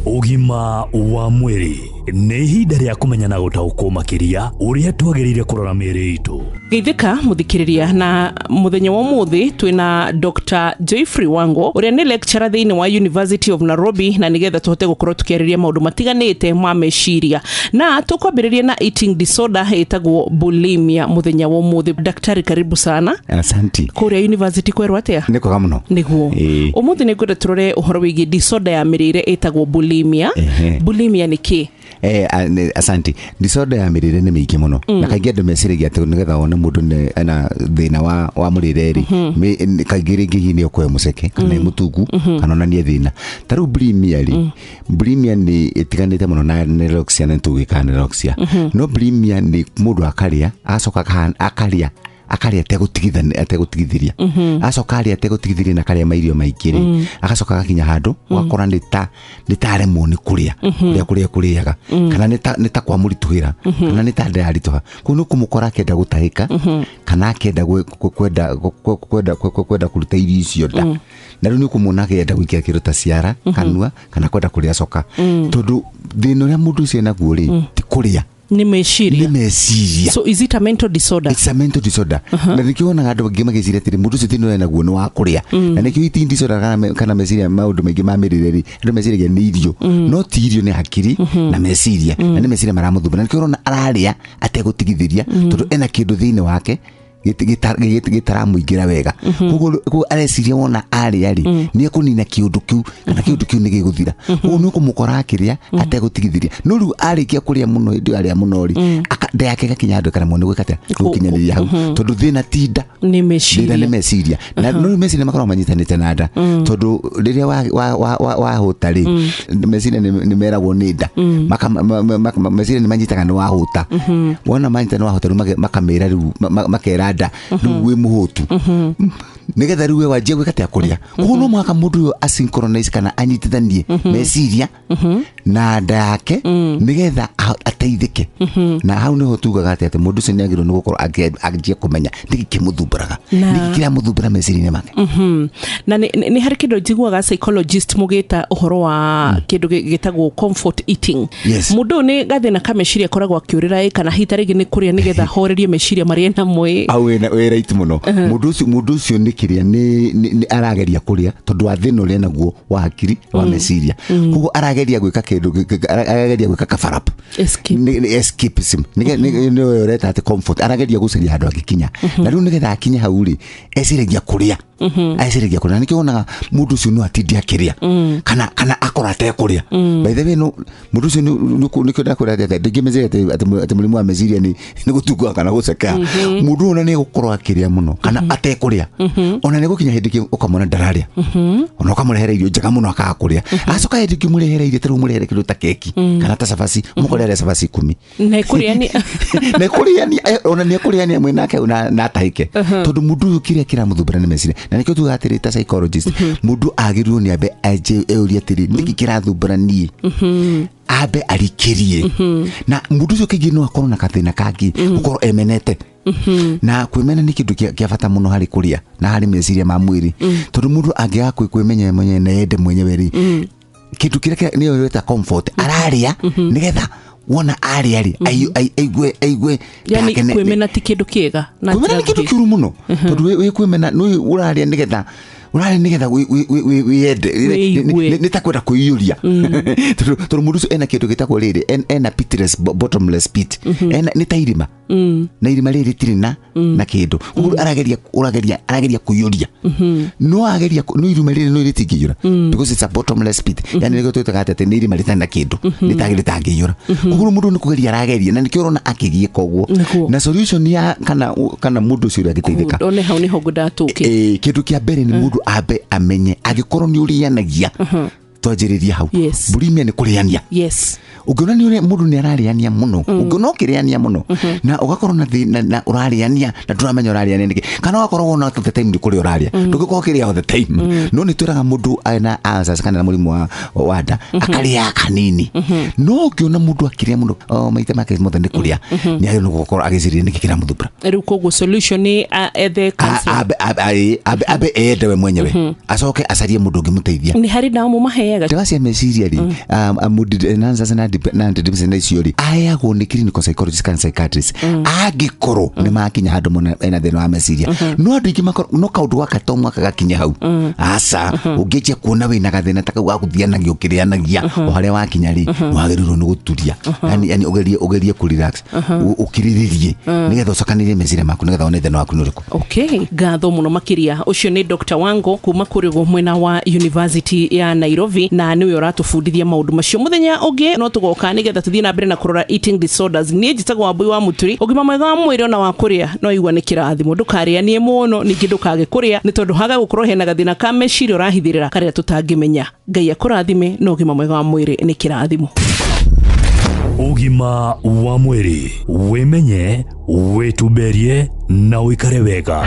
Ũgima wa mwĩrĩ nĩ ihinda rĩa kũmenya na gũtaũkwo makĩria ũrĩa twagĩrĩire kũrora mĩĩrĩ itũ. Geithĩka mũthikĩrĩria, na mũthenya wa ũmũthĩ twĩna Dr. Joyfrey Wango ũrĩa nĩ lecturer thĩinĩ wa University of Nairobi, na nĩgetha tũhote gũkorwo tũkĩarĩria maũndũ matiganĩte ma meciria, na tũkwambĩrĩria na eating disorder ĩtagwo bulimia mũthenya wa ũmũthĩ. Daktari, karibu sana. Asanti. Kũrĩa university kwerwo atĩa? Nĩ kwega mũno. Nĩguo. Ũmũthĩ nĩ ngwenda tũrore ũhoro wĩgiĩ disorder ya mĩrĩre ĩtagwo bulimia. Bulimia nĩ kĩ? Asante. Disorder ya mĩrĩre nĩ mĩingĩ mũno, na kaingĩ andũ meciragia atĩ nĩgetha wone mũndũ ena thĩna wa mũrĩre rĩ, kaingĩ rĩngĩ hihi nĩ ũkũhe mũceke kana nĩ mũtungu kana ona nĩ thĩna ta rĩu bulimia rĩ. Bulimia nĩ ĩtiganĩte mũno na anorexia, na nĩtũgwĩka anorexia, no bulimia nĩ mũndũ akarĩa, agacoka akarĩa, akarĩa ategũtigithĩria, acoka arĩa ategũtigithĩria na akarĩa mairio maingĩ rĩ, agacoka agakinya handũ ũgakora nĩ ta aremwo nĩ kũrĩa kũrĩa kũrĩa kũrĩaga, kana nĩ ta kwamũritũhĩra, kana nĩ ta nda yaritũha. Kũu nĩ kũmũkora akĩenda gũtahĩka kana akĩenda kwenda kũruta irio icio nda, na rĩu nĩ ũkũmuona akĩenda gwĩkĩra kĩndũ ta ciara kanua kana kwenda kũrĩa coka, tondũ thĩna ũrĩa mũndũ ũcio enaguo rĩ ti kũrĩa. Nĩ meciria. Nĩ meciria. So is it a mental disorder? It's a mental disorder, na nĩkĩo wonaga andũ aingĩ magĩciria atĩrĩ, mũndũ ũcio thĩna ũrĩa enaguo nĩ wa kũrĩa. Na nĩkĩo eating disorder kana meciria, maũndũ maingĩ ma mĩrĩre rĩ, andũ meciragia nĩ irio, no ti irio, nĩ hakiri na meciria, na nĩ meciria maramũthumbũra, na nĩkĩo ũrona ararĩa ategũtigithĩria, tondũ ena kĩndũ thĩinĩ wake gĩtaramũingĩra wega. Koguo areciria wona arĩa rĩ, nĩ ekũnina kĩũndũ kĩu kana kĩũndũ kĩu nĩ gĩgũthira. Koguo nĩ ũkũmũkora akĩrĩa ategũtigithĩria, no rĩu arĩkia kũrĩa mũno, hĩndĩ ĩyo arĩa mũno rĩ, nda yake ĩgakinya handũ ĩkaremwo nĩ gwĩka atĩa, nĩ gũkinyanĩria hau, tondũ thĩna ti nda. Nĩ Thĩna meciria. Nĩ meciria, na no rĩu meciria makoragwo manyitanĩte na nda, tondũ rĩrĩa wahũta rĩ, meciria nĩ meragwo nĩ nda. Meciria nĩ manyitaga nĩ wahũta. Wona manyita nĩ wahũta, rĩu makamĩra, rĩu makera nda rĩu wĩ mũhũtu, nĩgetha rĩu we wanjie gwĩka atĩa, kũrĩa. Koguo no mũhaka mũndũ ũyũ asynchronize kana anyitithanie meciria na nda yake nĩgetha ateithĩke. Na hau nĩho tugaga atĩ mũndũ ũcio nĩ agĩrĩirwo nĩ gũkorwo anjie kũmenya nĩkĩ kĩmũthumbũraga, nĩkĩ kĩramũthumbũra meciria-inĩ make. Na nĩ harĩ kĩndũ njiguaga psychologist mũgĩta ũhoro wa kĩndũ gĩtagwo comfort eating. Mũndũ ũyũ nĩ gathĩna ka meciria akoragwo akĩũrĩra ĩ, kana hihi ta rĩngĩ nĩ kũrĩa nĩgetha ahorerie meciria marĩa enamo ĩ? Au wĩna wĩ right mũno. Mũndũ ũcio nĩ kĩrĩa nĩ arageria kũrĩa tondũ wa thĩna ũrĩa naguo wa hakiri, wa meciria. Koguo arageria gwĩka kĩndũ arageria gwĩka cover up. Escape. Nĩ escapism. Nĩyo ũreta atĩ comfort. Arageria gũcaria handũ angĩkinya, na rĩu nĩgetha akinye hau rĩ, eciragia kũrĩa, eciragia kũrĩa. Na nĩkĩo wonaga mũndũ ũcio no atinde akĩrĩa kana akorwo atekũrĩa. By the way, no mũndũ ũcio nĩkĩo ndakwĩra atĩ andũ aingĩ meciria atĩ mũrimũ wa meciria nĩ gũtunguha kana gũcekea. Mũndũ ũyũ ona nĩ egũkorwo akĩrĩa mũno kana atekũrĩa, ona nĩ gũkinya hĩndĩ ĩngĩ ũkamwona ndararĩa, ona ũkamũrehera irio njega mũno akaga kũrĩa. Acoka hĩndĩ ĩngĩ ũmũrehere irio, ta rĩu ũmũrehere kĩndũ ta keki kana ta cabaci, ũmũkore arĩa cabaci 10. Na ĩkũrĩa nĩ Na ĩkũrĩania, ona nĩ ekũrĩania mwĩ nake na atahĩke, tondũ mũndũ ũyũ kĩrĩa kĩramũthumbũra nĩ meciria. Na nĩkĩo tugaga atĩrĩ, ta psychologist, mũndũ agĩrĩirwo nĩ ambe anjie eurie atĩrĩ, nĩkĩ kĩrathumbũra niĩ, ambe arikĩrie. Na mũndũ ũcio kaingĩ no akorwo na gathĩna kangĩ, gũkorwo emenete, na kwĩmena nĩ kĩndũ kĩa bata mũno harĩ kũrĩa na harĩ meciria ma mwĩrĩ, tondũ mũndũ angĩaga kwĩmenya we mwenyewe na ende mwenyewe rĩ, kĩndũ kĩrĩa nĩyo wĩta comfort, ararĩa nĩgetha wona arĩa rĩ, aigue Yani ndakene- kwĩmena ti kĩndũ kĩega na Kwĩmena njĩra nĩ kĩndũ nguhĩ. kĩũru mũno, tondũ wĩ kwĩmena nĩ ũrarĩa nĩgetha wĩyende. Wĩigue. Nĩ ta kwenda kwĩiyũria, tondũ mũndũ ũcio ena kĩndũ gĩtagwo rĩrĩ, ena pitless, bottomless pit. Ena nĩ ta irima, na irima rĩrĩ rĩtirĩ na kĩndũ. Ũguo arageria ũrageria arageria kũiyũria, no ageria no irima rĩrĩ no rĩtingĩiyũra, because it's a bottomless pit. Yani nĩkĩo twĩtaga atĩ nĩ irima rĩtarĩ na kĩndũ, rĩtangĩiyũra. Koguo mũndũ nĩ kũgeria arageria, na nĩkĩo ũrona akĩgiĩka ũguo. Na solution ya kana mũndũ ũcio ũrĩa angĩteithĩka, One hau nĩho ngwendaga tũke. Kĩndũ kĩa mbere nĩ mũndũ ambe amenye angĩkorwo nĩ ũrĩanagia. Twanjĩrĩria hau. Bulimia nĩ kũrĩania. Ũngĩona nĩ ũrĩa mũndũ nĩ ararĩania mũno, ũngĩona ũkĩrĩania mũno na ũgakorwo na thĩna na ũrarĩania na ndũramenya ũrarĩania nĩkĩ, kana ũgakorwo wona all the time nĩ kũrĩa ũrarĩa, ndũngĩkorwo ũkĩrĩa all the time. No nĩ twĩraga mũndũ ena ulcers kana mũrimũ wa nda akarĩa kanini. No ũngĩona mũndũ akĩrĩa mũno, o maita make mothe nĩ kũrĩa, nĩ agĩrĩirwo gũkorwo agĩciria nĩkĩ kĩramũthumbũra. Rĩu koguo solution nĩ ethe counselor. Ambe ende we mwenyewe, acoke acarie mũndũ ũngĩmũteithia. Nĩ harĩ ndawa mũmaheaga? Aheaga Ndawa cia meciria rĩ, mood enhancers na antidepressants na icio rĩ, aheagwo nĩ clinical psychologist kana psychiatrist angĩkorwo nĩ makinya handũ mona ena thĩna wa meciria. No andũ aingĩ makorwo no kaũndũ gaka to mwaka gakinya hau, aca. Ũngĩanjia kuona wĩna gathĩna ta kau ga gũthianagia ũkĩrĩanagia o harĩa wakinya rĩ, wagĩrĩirwo nĩ gũturia, yani ũgerie kũ relax, ũkirĩrĩrie nĩgetha ũcokanĩrie meciria maku, nĩgetha wone thĩna waku nĩ ũrĩkũ. Okay, ngatho muno makiria. Ucio ni Dr Wango kuma kuri mwena wa University ya Nairobi, na niwe uratubundithia maundu macio. Muthenya ungi no tugoka nigetha tuthie na mbere na kurora eating disorders. Niĩ njĩtagwo Wambui wa Muturi. Ũgima mwega wa mwĩrĩ ona wa kũrĩa no igua nĩ kĩrathimo. Ndũkarĩanie mũno, ningĩ ndũkage kũrĩa, nĩ tondũ haga gũkorwo hena gathĩna ka meciria ũrahithĩrĩra karĩa tũtangĩmenya. Ngai akũrathime, na ũgima mwega wa mwĩrĩ nĩ kĩrathimo. Ũgima wa mwĩrĩ, wĩmenye, wĩtumberie na ũikare wega.